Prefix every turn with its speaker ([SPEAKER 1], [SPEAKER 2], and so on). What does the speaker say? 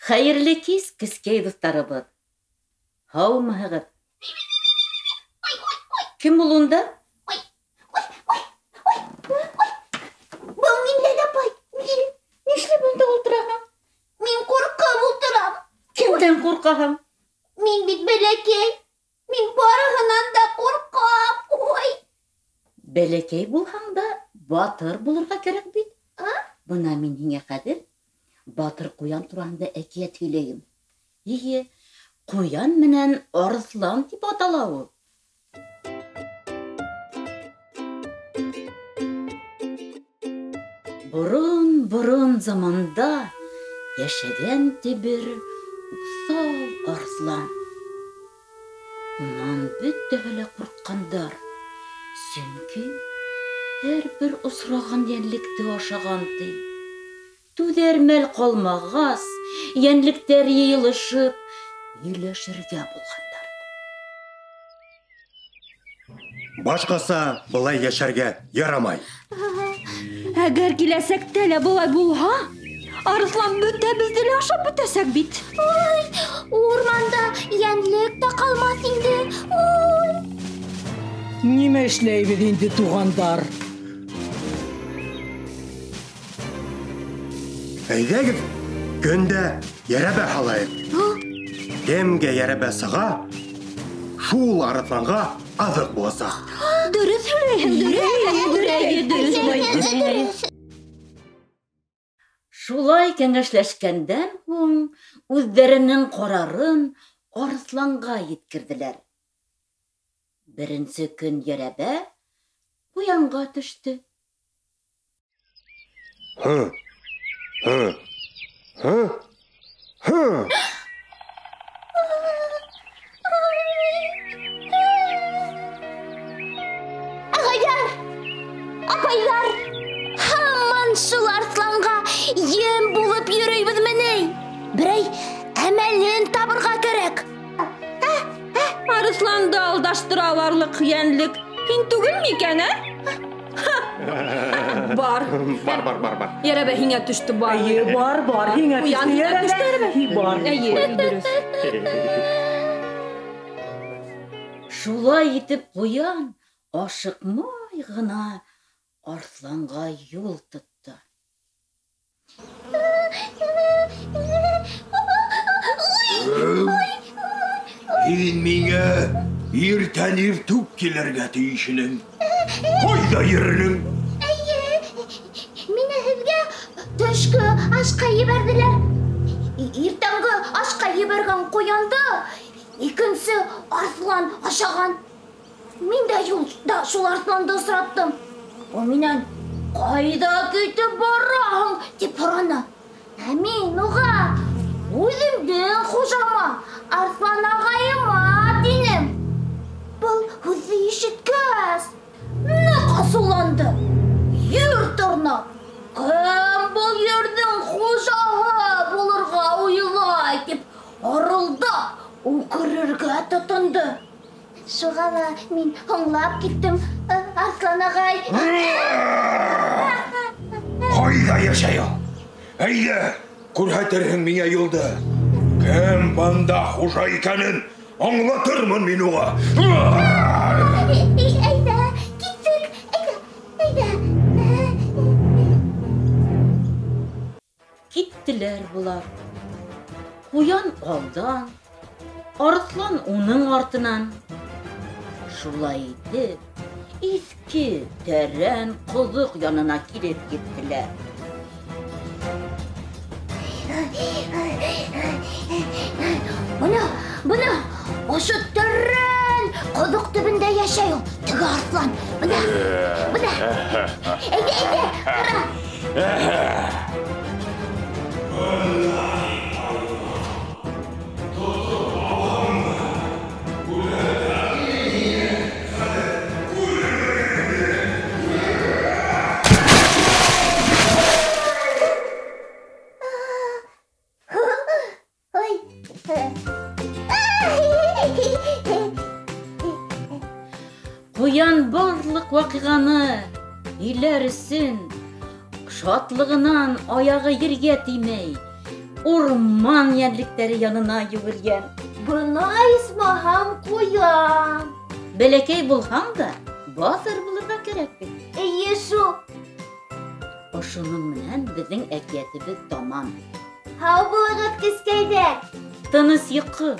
[SPEAKER 1] Хәйерле кис, кескәй дуҫтарыбыҙ. Һаумыһығыҙ? Кем ул унда?
[SPEAKER 2] Ой, ой, ой, ой, ой. Был мин, Ләлә апай, мин.
[SPEAKER 1] Нишләп унда ултыраһың?
[SPEAKER 2] Мин ҡурҡып ултырам.
[SPEAKER 1] Кемдән ҡурҡаһың?
[SPEAKER 2] Мин бит бәләкәй. Мин барыһынан да ҡурҡам. Ой.
[SPEAKER 1] Бәләкәй булһаң да батыр булырға кәрәк бит.
[SPEAKER 2] А?
[SPEAKER 1] Бына мин һиңә хәҙер батыр ҡуян тураһында әкиәт һөйләйем. Эйе, ҡуян менән арыҫлан тип атала ул. Борон-борон заманда йәшәгән ти бер уҫал арыҫлан. Унан бөтәһе лә ҡурҡҡандар, сөнки һәр бер осраған йәнлекте ашаған ти. Түҙәр мәл ҡалмағас, йәнлектәр йыйылышып һөйләшергә булғандар.
[SPEAKER 3] Башҡаса былай йәшәргә ярамай.
[SPEAKER 4] Әгәр киләсәктә лә былай булһа, арыҫлан бөтәбеҙҙе лә ашап бөтәсәк бит.
[SPEAKER 2] Ой, урманда йәнлек тә ҡалмаҫ инде. Ой.
[SPEAKER 5] Нимә эшләйбеҙ инде, туғандар?
[SPEAKER 3] Әйҙәгеҙ, көндә йәрәбә һалайыҡ. Кемгә йәрәбә сыға, шул арыҫланға аҙыҡ буласаҡ.
[SPEAKER 4] Дөрөҫ һөйләйһең, дөрөҫ. Дөрөҫ, дөрөҫ.
[SPEAKER 1] Шулай кәңәшләшкәндән һуң үҙҙәренең ҡарарын арыҫланға еткерҙеләр. Беренсе көн йәрәбә ҡуянға төштө.
[SPEAKER 3] Һы, һы, һы, һы.
[SPEAKER 2] Ағайҙар, апайҙар, һаман шул арыҫланға ем булып йөрөйбөҙмө ни? Берәй әмәлен табырға кәрәк.
[SPEAKER 4] Арыҫланды алдаштыра алырлыҡ йәнлек һин түгелме икән, ә? Бар.
[SPEAKER 3] Бар, бар, бар, бар.
[SPEAKER 4] Йәрәбә һиңә төштө, бар.
[SPEAKER 5] Эйе, бар, бар, һиңә
[SPEAKER 4] Ҡуян
[SPEAKER 5] төштө,
[SPEAKER 4] һиңә
[SPEAKER 5] йәрәбә.
[SPEAKER 4] төштө, йәрәбә.
[SPEAKER 5] Бар.
[SPEAKER 4] Эйе, дөрөҫ.
[SPEAKER 1] Шулай итеп ҡуян ашыҡмай ғына арыҫланға юл тотто.
[SPEAKER 3] Һин миңә иртән иртүк килергә тейеш инең. Ҡайҙа йөрөнөң?
[SPEAKER 2] Эйе, мине һеҙгә төшкө ашҡа ебәрҙеләр. Иртәнге ашҡа ебәргән ҡуянды икенсе арыҫлан ашаған. Мин дә юлда шул арыҫланды осраттым. Ул минән ҡайҙа китеп бараһың тип һораны. Ә мин уға үҙемдең хужама, арыҫлан ағайыма тинем. Был һүҙҙе ишеткәс, ныҡ асыуланды. Ер тырнап, кем был ерҙең хужаһы булырға уйлай тип арылдап үкерергә тотондо. Шуға ла мин һуңлап киттем, арыҫлан ағай.
[SPEAKER 3] Ҡайҙа йәшәй ул? Әйҙә, күрһәтерһең миңә юлды. Кем бында хужа икәнен аңлатырмын мин уға.
[SPEAKER 2] Әйҙә, киттек, әйҙә, әйҙә.
[SPEAKER 1] Киттеләр былар. Ҡуян алдан, арыҫлан уның артынан. Шулай итеп, иҫке тәрән ҡоҙоҡ янына килеп еттеләр.
[SPEAKER 2] Бына, бына, ошо тәрән ҡоҙоҡ төбөндә йәшәй ул, теге арыҫлан. Бына, бына. Әйҙә, әйҙә, ҡара.
[SPEAKER 1] Ҡуян барлыҡ ваҡиғаны һөйләр өсөн шатлығынан аяғы ергә теймәй, урман йәнлектәре янына йүгергән.
[SPEAKER 2] Бына исмаһам ҡуян.
[SPEAKER 1] Бәләкәй булһаң да, батыр булырға кәрәк бит.
[SPEAKER 2] Эйе шул.
[SPEAKER 1] Ошоноң менән беҙҙең әкиәтебеҙ тамам.
[SPEAKER 2] Һау булығыҙ, кескәйҙәр.
[SPEAKER 1] Тыныс йоҡо.